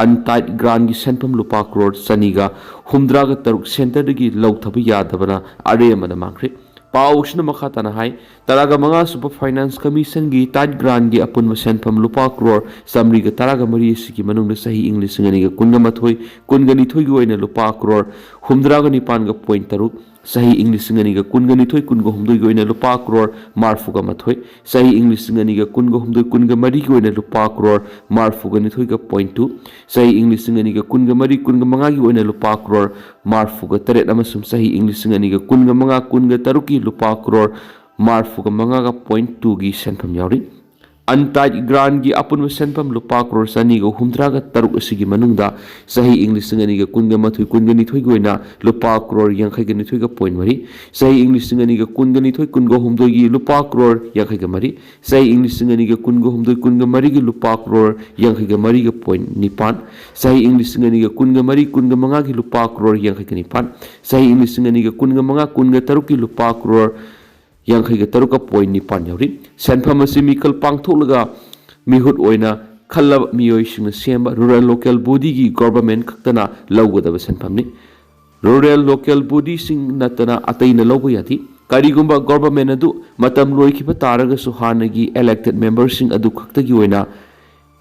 ꯑꯟꯇꯥꯏꯠ ꯒ꯭ꯔꯥꯟꯒꯤ ꯁꯦꯟꯐꯝ ꯂꯨꯄꯥ ꯀ꯭ꯔꯣꯔ ꯆꯅꯤꯒ ꯍꯨꯝꯗ꯭ꯔꯥꯒ ꯇꯔꯨꯛ ꯁꯦꯟꯇꯔꯗꯒꯤ ꯂꯧꯊꯕ ꯌꯥꯗꯕꯅ ꯑꯔꯦꯝꯕꯗ ꯃꯥꯡꯈ꯭ꯔꯦ꯫ ꯄꯥꯎ ꯑꯁꯤꯅ ꯃꯈꯥ ꯇꯥꯅ ꯍꯥꯏ, ꯇꯔꯥꯒ ꯃꯉꯥ ꯁꯨꯕ ꯐꯥꯏꯅꯥꯟꯁ ꯀꯃꯤꯁꯟꯒꯤ ꯇꯥꯏꯠ ꯒ꯭ꯔꯥꯟꯒꯤ ꯑꯄꯨꯟꯕ ꯁꯦꯟꯐꯝ ꯂꯨꯄꯥ ꯀ꯭ꯔꯣꯔ ꯆꯥꯃꯔꯤꯒ ꯇꯔꯥꯒ ꯃꯔꯤ ꯑꯁꯤꯒꯤ ꯃꯅꯨꯡꯗ ꯆꯍꯤ ꯏꯪ ꯂꯤꯁꯤꯡ ꯑꯅꯤꯒ ꯀꯨꯟꯒ ꯃꯥꯊꯣꯏ ꯀꯨꯟꯒ ꯅꯤꯊꯣꯏꯒꯤ ꯑꯣꯏꯅ ꯂꯨꯄꯥ ꯀ꯭ꯔꯣꯔ ꯍꯨꯝꯗ꯭ꯔꯥꯒ ꯅꯤꯄꯥꯟꯒ ꯄꯣꯏꯟ ꯇꯔꯨꯛ, ꯆꯍꯤ ꯏꯪ ꯂꯤꯁꯤꯡ ꯑꯅꯤꯒ ꯀꯨꯟꯒ ꯅꯤꯊꯣꯏ ꯀꯨꯟꯒ ꯍꯨꯝꯗꯣꯏꯒꯤ ꯑꯣꯏꯅ ꯂꯨꯄꯥ ꯀ꯭ꯔꯣꯔ ꯃꯔꯤꯐꯨꯒ ꯃꯥꯊꯣꯏ, ꯆꯍꯤ ꯏꯪ ꯂꯤꯁꯤꯡ ꯑꯅꯤꯒ ꯀꯨꯟꯒ ꯍꯨꯝꯗꯣꯏ ꯀꯨꯟꯒ ꯃꯔꯤꯒꯤ ꯑꯣꯏꯅ ꯂꯨꯄꯥ ꯀ꯭ꯔꯣꯔ ꯃꯔꯤꯐꯨꯒ ꯅꯤꯊꯣꯏꯒ ꯄꯣꯏꯟ ꯇꯨ, ꯆꯍꯤ ꯏꯪ ꯂꯤꯁꯤꯡ ꯑꯅꯤꯒ ꯀꯨꯟꯒ ꯃꯔꯤ ꯀꯨꯟꯒ ꯃꯉꯥꯒꯤ ꯑꯣꯏꯅ ꯂꯨꯄꯥ ꯀ꯭ꯔꯣꯔ ꯃꯔꯤꯐꯨꯒ ꯇꯔꯦꯠ ꯑꯃꯁꯨꯡ ꯆꯍꯤ ꯏꯪ ꯂꯤꯁꯤꯡ ꯑꯅꯤꯒ ꯀꯨꯟꯒ ꯃꯉꯥ ꯀꯨꯟꯒ ꯇꯔꯨꯛꯀꯤ ꯂꯨꯄꯥ ꯀ꯭ꯔꯣꯔ ꯃꯔꯤꯐꯨꯒ ꯃꯉꯥꯒ ꯄꯣꯏꯟ ꯇꯨꯒꯤ ꯁꯦꯟꯐꯝ ꯌꯥꯎꯔꯤ꯫ ꯑꯟꯇꯥꯏꯠ ꯒ꯭ꯔꯥꯟꯒꯤ ꯑꯄꯨꯟꯕ ꯁꯦꯟꯐꯝ ꯂꯨꯄꯥ ꯀ꯭ꯔꯣꯔ ꯆꯅꯤꯒ ꯍꯨꯝꯗ꯭ꯔꯥꯒ ꯇꯔꯨꯛ ꯑꯁꯤꯒꯤ ꯃꯅꯨꯡꯗ ꯆꯍꯤ ꯏꯪ ꯂꯤꯁꯤꯡ ꯑꯅꯤꯒ ꯀꯨꯟꯒ ꯃꯥꯊꯣꯏ ꯀꯨꯟꯒ ꯅꯤꯊꯣꯏꯒꯤ ꯑꯣꯏꯅ ꯂꯨꯄꯥ ꯀ꯭ꯔꯣꯔ ꯌꯥꯡꯈꯩꯒ ꯅꯤꯊꯣꯏꯒ ꯄꯣꯏꯟ ꯃꯔꯤ, ꯆꯍꯤ ꯏꯪ ꯂꯤꯁꯤꯡ ꯑꯅꯤꯒ ꯀꯨꯟꯒ ꯅꯤꯊꯣꯏ ꯀꯨꯟꯒ ꯍꯨꯝꯗꯣꯏꯒꯤ ꯂꯨꯄꯥ ꯀ꯭ꯔꯣꯔ ꯌꯥꯡꯈꯩꯒ ꯃꯔꯤ, ꯆꯍꯤ ꯏꯪ ꯂꯤꯁꯤꯡ ꯑꯅꯤꯒ ꯀꯨꯟꯒ ꯍꯨꯝꯗꯣꯏ ꯀꯨꯟꯒ ꯃꯔꯤꯒꯤ ꯂꯨꯄꯥ ꯀ꯭ꯔꯣꯔ ꯌꯥꯡꯈꯩꯒ ꯃꯔꯤꯒ ꯄꯣꯏꯟ ꯅꯤꯄꯥꯟ, ꯆꯍꯤ ꯏꯪ ꯂꯤꯁꯤꯡ ꯑꯅꯤꯒ ꯀꯨꯟꯒ ꯃꯔꯤ ꯀꯨꯟꯒ ꯃꯉꯥꯒꯤ ꯂꯨꯄꯥ ꯀ꯭ꯔꯣꯔ ꯌꯥꯡꯈꯩꯒ ꯅꯤꯄꯥꯟ, ꯆꯍꯤ ꯏꯪ ꯂꯤꯁꯤꯡ ꯑꯅꯤꯒ ꯀꯨꯟꯒ ꯃꯉꯥ ꯀꯨꯟꯒ ꯇꯔꯨꯛꯀꯤ ꯂꯨꯄꯥ ꯀ꯭ꯔꯣꯔ ꯌꯥꯡꯈꯩꯒ ꯇꯔꯨꯛꯀ ꯄꯣꯏꯟ ꯅꯤꯄꯥꯟ ꯌꯥꯎꯔꯤ꯫ ꯁꯦꯟꯐꯝ ꯑꯁꯤ ꯃꯤꯈꯜ ꯄꯥꯡꯊꯣꯛꯂꯒ ꯃꯤꯍꯨꯠ ꯑꯣꯏꯅ ꯈꯜꯂꯕ ꯃꯤꯑꯣꯏꯁꯤꯡꯅ ꯁꯦꯝꯕ rural local bodyꯒꯤ government ꯈꯛꯇꯅ ꯂꯧꯒꯗꯕ ꯁꯦꯟꯐꯝꯅꯤ꯫ Rural local bodyꯁꯤꯡ ꯅꯠꯇꯅ ꯑꯇꯩꯅ ꯂꯧꯕ ꯌꯥꯗꯦ꯫ ꯀꯔꯤꯒꯨꯝꯕ government ꯑꯗꯨ ꯃꯇꯝ ꯂꯣꯏꯈꯤꯕ ꯇꯥꯔꯒꯁꯨ ꯍꯥꯟꯅꯒꯤ elected memberꯁꯤꯡ ꯑꯗꯨ ꯈꯛꯇꯒꯤ ꯑꯣꯏꯅ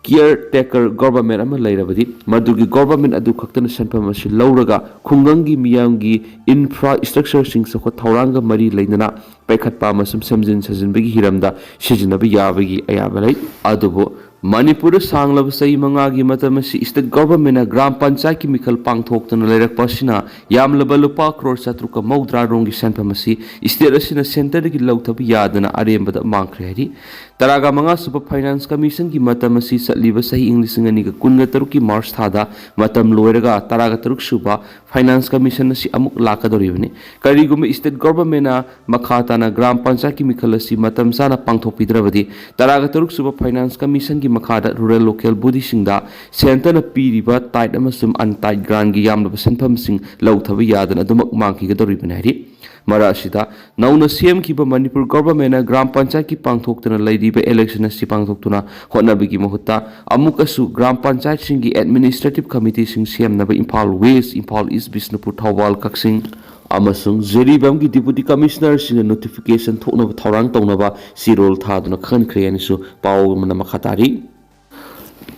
caretaker government ꯑꯃ ꯂꯩꯔꯕꯗꯤ, ꯃꯗꯨꯒꯤ government ꯑꯗꯨ ꯈꯛꯇꯅ ꯁꯦꯟꯐꯝ ꯑꯁꯤ ꯂꯧꯔꯒ ꯈꯨꯡꯒꯪꯒꯤ ꯃꯤꯌꯥꯝꯒꯤ infrastructureꯁꯤꯡ ꯆꯥꯎꯈꯠ ꯊꯧꯔꯥꯡꯒ ꯃꯔꯤ ꯂꯩꯅꯅ ꯄꯥꯏꯈꯠꯄ ꯑꯃꯁꯨꯡ ꯁꯦꯝꯖꯤꯟ ꯁꯥꯖꯤꯟꯕꯒꯤ ꯍꯤꯔꯝꯗ ꯁꯤꯖꯤꯟꯅꯕ ꯌꯥꯕꯒꯤ ꯑꯌꯥꯕ ꯂꯩ꯫ ꯑꯗꯨꯕꯨ ꯃꯅꯤꯄꯨꯔꯗ ꯁꯥꯡꯂꯕ ꯆꯍꯤ ꯃꯉꯥꯒꯤ ꯃꯇꯝ ꯑꯁꯤ state governmentꯅ ꯒ꯭ꯔꯥꯝ ꯄꯟꯆꯥꯌꯠꯀꯤ ꯃꯤꯈꯜ ꯄꯥꯡꯊꯣꯛꯇꯨꯅ ꯂꯩꯔꯛꯄ ꯑꯁꯤꯅ ꯌꯥꯝꯂꯕ ꯂꯨꯄꯥ ꯀ꯭ꯔꯣꯔ ꯆꯥꯇ꯭ꯔꯨꯛꯀ ꯃꯧꯗ꯭ꯔꯥ ꯔꯣꯝꯒꯤ ꯁꯦꯟꯐꯝ ꯑꯁꯤ state ꯑꯁꯤꯅ centreꯗꯒꯤ ꯂꯧꯊꯕ ꯌꯥꯗꯅ ꯑꯔꯦꯝꯕꯗ ꯃꯥꯡꯈ꯭ꯔꯦ ꯍꯥꯏꯔꯤ꯫ ꯇꯔꯥꯒ ꯃꯉꯥ ꯁꯨꯕ Finance Commissionꯒꯤ ꯃꯇꯝ ꯑꯁꯤ ꯆꯠꯂꯤꯕ ꯆꯍꯤ ꯏꯪ ꯂꯤꯁꯤꯡ ꯑꯅꯤꯒ ꯀꯨꯟꯒ ꯇꯔꯨꯛꯀꯤ March ꯊꯥꯗ ꯃꯇꯝ ꯂꯣꯏꯔꯒ ꯇꯔꯥꯒ ꯇꯔꯨꯛ ꯁꯨꯕ Finance Commission ꯑꯁꯤ ꯑꯃꯨꯛ ꯂꯥꯛꯀꯗꯧꯔꯤꯕꯅꯤ꯫ ꯀꯔꯤꯒꯨꯝꯕ state governmentꯅ ꯃꯈꯥ ꯇꯥꯅ ꯒ꯭ꯔꯥꯝ ꯄꯟꯆꯥꯌꯠꯀꯤ ꯃꯤꯈꯜ ꯑꯁꯤ ꯃꯇꯝ ꯆꯥꯅ ꯄꯥꯡꯊꯣꯛꯄꯤꯗ꯭ꯔꯕꯗꯤ, ꯇꯔꯥꯒ ꯇꯔꯨꯛ ꯁꯨꯕ Finance Commissionꯒꯤ ꯃꯈꯥꯗ rural local bodyꯁꯤꯡꯗ centreꯅ ꯄꯤꯔꯤꯕ tied ꯑꯃꯁꯨꯡ untied grantꯀꯤ ꯌꯥꯝꯂꯕ ꯁꯦꯟꯐꯝꯁꯤꯡ ꯂꯧꯊꯕ ꯌꯥꯗꯅ ꯑꯗꯨꯃꯛ ꯃꯥꯡꯈꯤꯒꯗꯧꯔꯤꯕꯅꯤ ꯍꯥꯏꯔꯤ꯫ ꯃꯔꯛ ꯑꯁꯤꯗ ꯅꯧꯅ ꯁꯦꯝꯈꯤꯕ ꯃꯅꯤꯄꯨꯔ governmentꯅ ꯒ꯭ꯔꯥꯝ ꯄꯟꯆꯥꯌꯠꯀꯤ ꯄꯥꯡꯊꯣꯛꯇꯨꯅ ꯂꯩꯔꯤꯕ election ꯑꯁꯤ ꯄꯥꯡꯊꯣꯛꯇꯨꯅ ꯍꯣꯠꯅꯕꯒꯤ ꯃꯍꯨꯠꯇ ꯑꯃꯨꯛꯀꯁꯨ ꯒ꯭ꯔꯥꯝ ꯄꯟꯆꯥꯌꯠꯁꯤꯡꯒꯤ administrative committeeꯁꯤꯡ ꯁꯦꯝꯅꯕ ꯏꯝꯐꯥꯜ West, ꯏꯝꯐꯥꯜ East, ꯕꯤꯁꯅꯨꯄꯨꯔ, ꯊꯧꯕꯥꯜ, ꯀꯛꯆꯤꯡ ꯑꯃꯁꯨꯡ ꯖꯤꯔꯤꯕꯥꯝꯒꯤ Deputy Commissionerꯁꯤꯡꯅ notification ꯊꯣꯛꯅꯕ ꯊꯧꯔꯥꯡ ꯇꯧꯅꯕ ꯆꯦꯔꯣꯜ ꯊꯥꯗꯨꯅ ꯈꯪꯍꯟꯈ꯭ꯔꯦ ꯍꯥꯏꯅꯁꯨ ꯄꯥꯎ ꯑꯃꯅ ꯃꯈꯥ ꯇꯥꯔꯤ꯫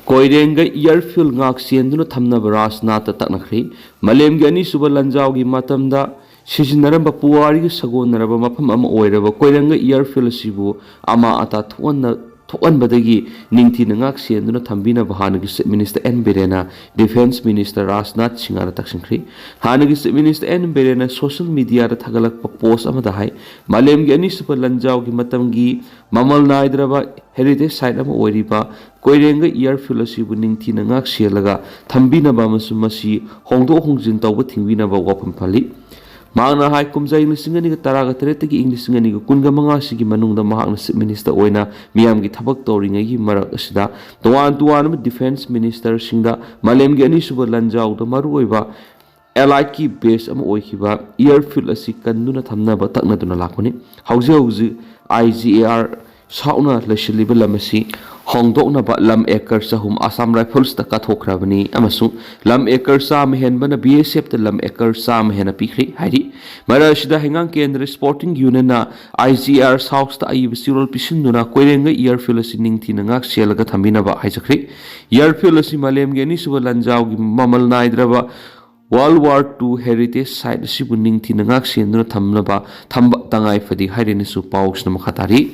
ꯀꯣꯏꯔꯦꯡꯒ airfield ꯉꯥꯛ ꯁꯦꯟꯗꯨꯅ ꯊꯝꯅꯕ ꯔꯥꯖꯅꯥꯊꯇ ꯇꯛꯅꯈ꯭ꯔꯦ꯫ ꯃꯥꯂꯦꯝꯒꯤ ꯑꯅꯤꯁꯨꯕ ꯂꯥꯟꯖꯥꯎꯒꯤ ꯃꯇꯝꯗ ꯁꯤꯖꯤꯟꯅꯔꯝꯕ ꯄꯨꯋꯥꯔꯤꯒ ꯁꯥꯒꯣꯟꯅꯔꯕ ꯃꯐꯝ ꯑꯃ ꯑꯣꯏꯔꯕ ꯀꯣꯏꯔꯦꯡꯒ airfield ꯑꯁꯤꯕꯨ ꯑꯃꯥ ꯑꯇꯥ ꯊꯣꯛꯍꯟꯅ-, ꯊꯣꯛꯍꯟꯕꯗꯒꯤ ꯅꯤꯡꯊꯤꯅ ꯉꯥꯛ ꯁꯦꯟꯗꯨꯅ ꯊꯝꯕꯤꯅꯕ ꯍꯥꯟꯅꯒꯤ Chief Minister ꯑꯦꯟ ꯕꯤꯔꯦꯟꯅ Defence Minister ꯔꯥꯖꯅꯥꯊ ꯁꯤꯡꯍꯗ ꯇꯛꯁꯤꯟꯈ꯭ꯔꯤ꯫ ꯍꯥꯟꯅꯒꯤ Chief Minister ꯑꯦꯟ ꯕꯤꯔꯦꯟꯅ social mediaꯗ ꯊꯥꯒꯠꯂꯛꯄ post ꯑꯃꯗ ꯍꯥꯏ, ꯃꯥꯂꯦꯝꯒꯤ ꯑꯅꯤꯁꯨꯕ ꯂꯥꯟꯖꯥꯎꯒꯤ ꯃꯇꯝꯒꯤ ꯃꯃꯜ ꯅꯥꯏꯗ꯭ꯔꯕ heritage site ꯑꯃ ꯑꯣꯏꯔꯤꯕ ꯀꯣꯏꯔꯦꯡꯒ airfield ꯑꯁꯤꯕꯨ ꯅꯤꯡꯊꯤꯅ ꯉꯥꯛ ꯁꯦꯜꯂꯒ ꯊꯝꯕꯤꯅꯕ ꯑꯃꯁꯨꯡ ꯃꯁꯤ ꯍꯣꯡꯗꯣꯛ ꯍꯣꯡꯖꯤꯟ ꯇꯧꯕ ꯊꯤꯡꯕꯤꯅꯕ ꯋꯥꯐꯝ ꯈꯜꯂꯤ꯫ ꯃꯍꯥꯛꯅ ꯍꯥꯏ, ꯀꯨꯝꯖꯥ ꯏꯪ ꯂꯤꯁꯤꯡ ꯑꯅꯤꯒ ꯇꯔꯥꯒ ꯇꯔꯦꯠꯇꯒꯤ ꯏꯪ ꯂꯤꯁꯤꯡ ꯑꯅꯤꯒ ꯀꯨꯟꯒ ꯃꯉꯥꯁꯤꯒꯤ ꯃꯅꯨꯡꯗ ꯃꯍꯥꯛꯅ Chief Minister ꯑꯣꯏꯅ ꯃꯤꯌꯥꯝꯒꯤ ꯊꯕꯛ ꯇꯧꯔꯤꯉꯩꯒꯤ ꯃꯔꯛ ꯑꯁꯤꯗ ꯇꯣꯉꯥꯟ ꯇꯣꯉꯥꯟꯕ Defence Ministerꯁꯤꯡꯗ ꯃꯥꯂꯦꯝꯒꯤ ꯑꯅꯤꯁꯨꯕ ꯂꯥꯟꯖꯥꯎꯗ ꯃꯔꯨꯑꯣꯏꯕ alliedꯀꯤ base ꯑꯃ ꯑꯣꯏꯈꯤꯕ airfield ꯑꯁꯤ ꯀꯟꯗꯨꯅ ꯊꯝꯅꯕ ꯇꯛꯅꯗꯨꯅ ꯂꯥꯛꯄꯅꯤ꯫ ꯍꯧꯖꯤꯛ ꯍꯧꯖꯤꯛ I G A R ꯁꯥꯎꯅ ꯂꯩꯁꯤꯜꯂꯤꯕ ꯂꯝ ꯑꯁꯤ ꯍꯣꯡꯗꯣꯛꯅꯕ ꯂꯝ ꯑꯦꯀꯔ ꯆꯍꯨꯝ ꯑꯁꯥꯝ ꯔꯥꯏꯐꯜꯁꯇ ꯀꯠꯊꯣꯛꯈ꯭ꯔꯕꯅꯤ ꯑꯃꯁꯨꯡ ꯂꯝ ꯑꯦꯀꯔ ꯆꯥꯝꯃ ꯍꯦꯟꯕꯅ ꯕꯤ ꯑꯦꯁ ꯑꯦꯐꯇ ꯂꯝ ꯑꯦꯀꯔ ꯆꯥꯝꯃ ꯍꯦꯟꯅ ꯄꯤꯈ꯭ꯔꯦ ꯍꯥꯏꯔꯤ꯫ ꯃꯔꯛ ꯑꯁꯤꯗ ꯍꯩꯉꯥꯡ ꯀꯦꯟꯗ꯭ꯔ ꯁ꯭ꯄꯣꯔꯇꯤꯡ ꯌꯨꯅꯤꯌꯟꯅ ꯑꯥꯏ ꯖꯤ ꯑꯥꯔ ꯁꯥꯎꯊꯇ ꯑꯏꯕ ꯆꯦꯔꯣꯜ ꯄꯤꯁꯤꯟꯗꯨꯅ ꯀꯣꯏꯔꯦꯡꯒꯩ ꯏꯌꯥꯔꯐꯤꯜꯗ ꯑꯁꯤ ꯅꯤꯡꯊꯤꯅ ꯉꯥꯛ ꯁꯦꯜꯂꯒ ꯊꯝꯕꯤꯅꯕ ꯍꯥꯏꯖꯈ꯭ꯔꯦ꯫ ꯏꯌꯥꯔꯐꯤꯜꯗ ꯑꯁꯤ ꯃꯥꯂꯦꯝꯒꯤ ꯑꯅꯤꯁꯨꯕ ꯂꯥꯟꯖꯥꯎꯒꯤ ꯃꯃꯜ ꯅꯥꯏꯗ꯭ꯔꯕ world war two heritage site ꯑꯁꯤꯕꯨ ꯅꯤꯡꯊꯤꯅ ꯉꯥꯛ ꯁꯦꯟꯗꯨꯅ ꯊꯝꯅꯕ ꯊꯝꯕ ꯇꯉꯥꯏ ꯐꯗꯦ ꯍꯥꯏꯔꯦꯅꯁꯨ ꯄꯥꯎꯁꯤꯅ ꯃꯈꯥ ꯇꯥꯔꯤ꯫